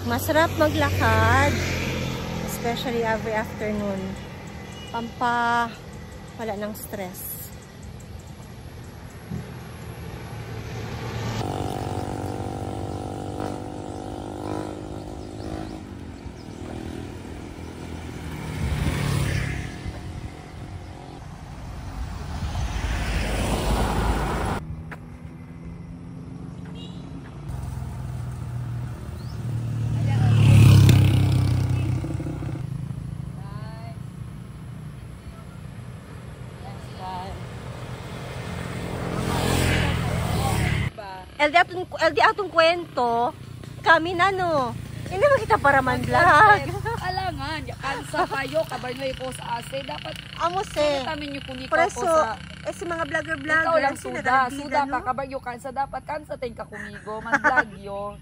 Masarap maglakad, especially every afternoon. Pampa wala ng stress. LD atong kwento, kami na no. Hindi makita para man vlog. Alangan, kansa kayo, kabay na ko sa ase. Dapat, amo se. Kami nyo kunika ko sa... Eh, si mga vlogger-vlogger. Ikaw lang suda, suda ka, kabay yo kansa. Dapat kansa tayong kakumigo, man vlog yo.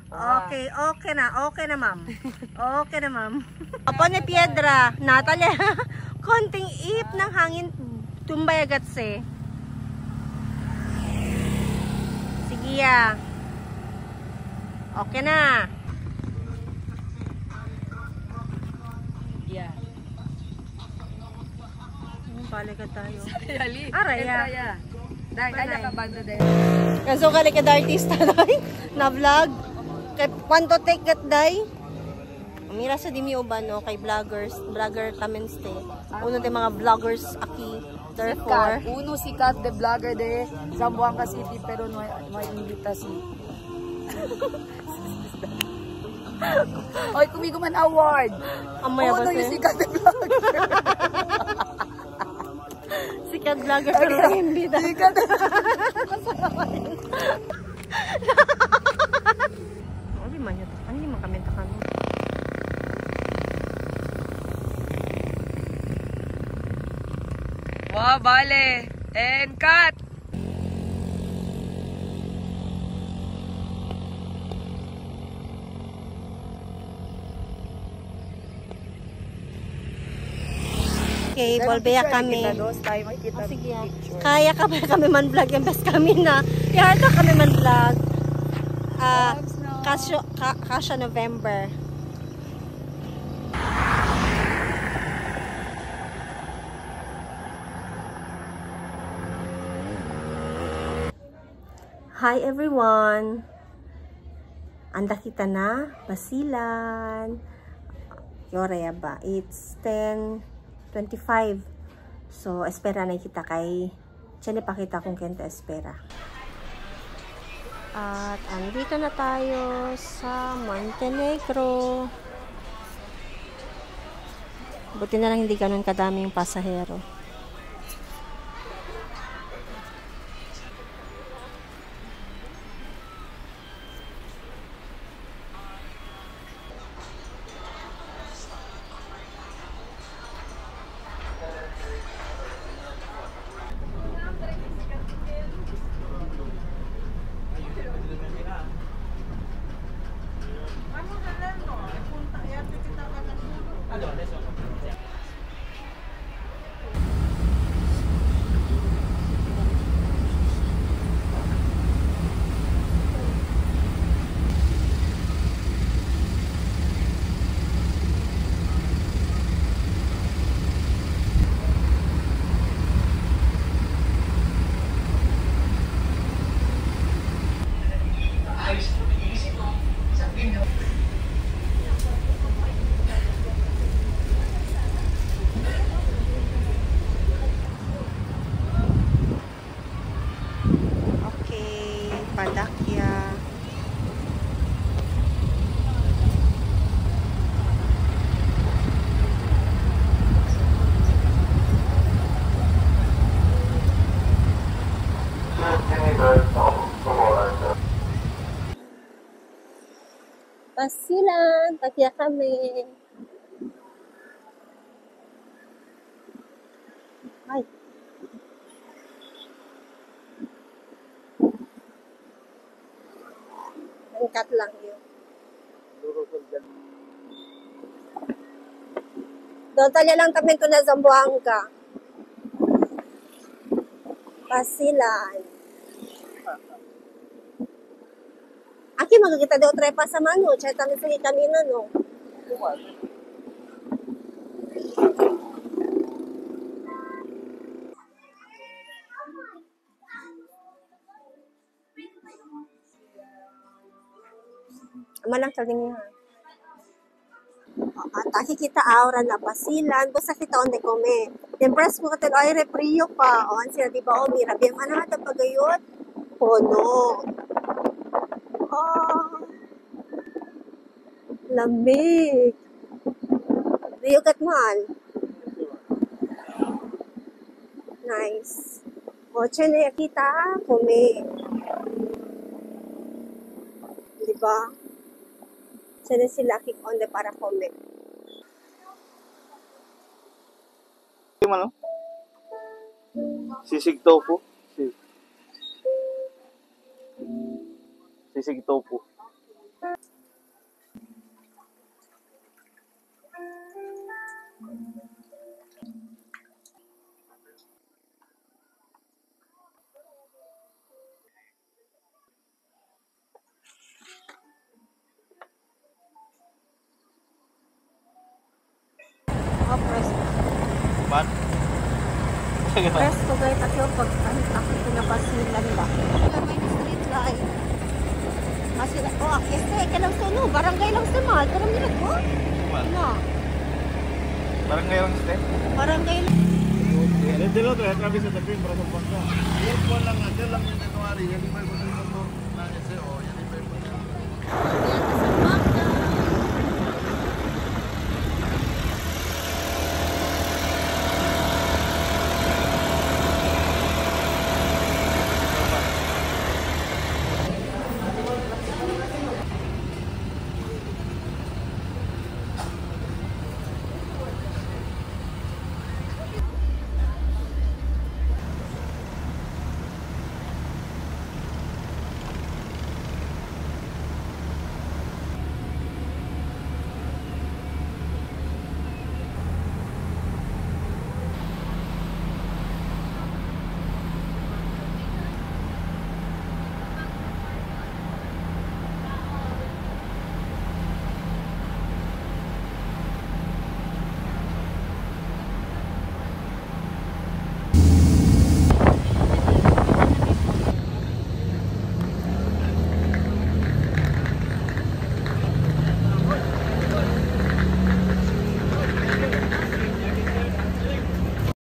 Okay, okay na ma'am. Okay na ma'am. Apo ni Piedra, Natalia, konting ip ng hangin, tumbay agad se. Sige ya. Okay na. Yeah. Balik tayo. Aray ya. Dahil kaya ka banda din. Kaso kali ka artista day na vlog. Kay kwanto take gat day? Mira sa dimi uban no kay vloggers, vlogger tamen stay. Uno de mga vloggers aki. Therefore, uno si Kat the vlogger de Zamboanga City pero no may imbita si. Oy, kumigo man award. Amaya uno yung si Kat the vlogger. Si Kat vlogger pero may imbita. Si Kat. Ano man yun? Ano yung mga kamenta kami? Wow, bale. And cut! Okay, bolbeya kami. Oh, sige. Kaya ka ba kami man vlog? Yung best kami na. Kaya kami man vlog. Kasyo November. Hi everyone! Anda kita na, Basilan. Yoreya ba? It's 10:25. So, espera na kita kay tiyan ipakita kung kenta espera. At andito na tayo sa Montenegro. Buti na lang hindi ganun kadaming pasahero. Padakya. Basilan, takya kami. Ay. Angkat lang yun. Doon talya lang kami ito na Zamboanga. Basilan. Aki magagita daw trepa sa mano, chay tamin sa kamino no. Malang kaling niya. At kita aura na pasilan, basta kita onde come. Then press mo katel ay reprio pa. O an sila di ba o mira bien ana ta pagayot. Pono. Oh. Lamig. Rio Gatman. Nice. O, chene kita come. Di ba? Chene sila kick on the para come. Yung ano? Sisig tofu. Sisig tofu. Oh, press. Man. Press ko guys, ako pag ako pinapasilan ba. May street light. Masila, oh, este, ka lang sa no, barangay lang sa mahal. Pero nila ko? No, Barangay lang ste. barangay lang. Del otro, ya atraviesa también para San Juan.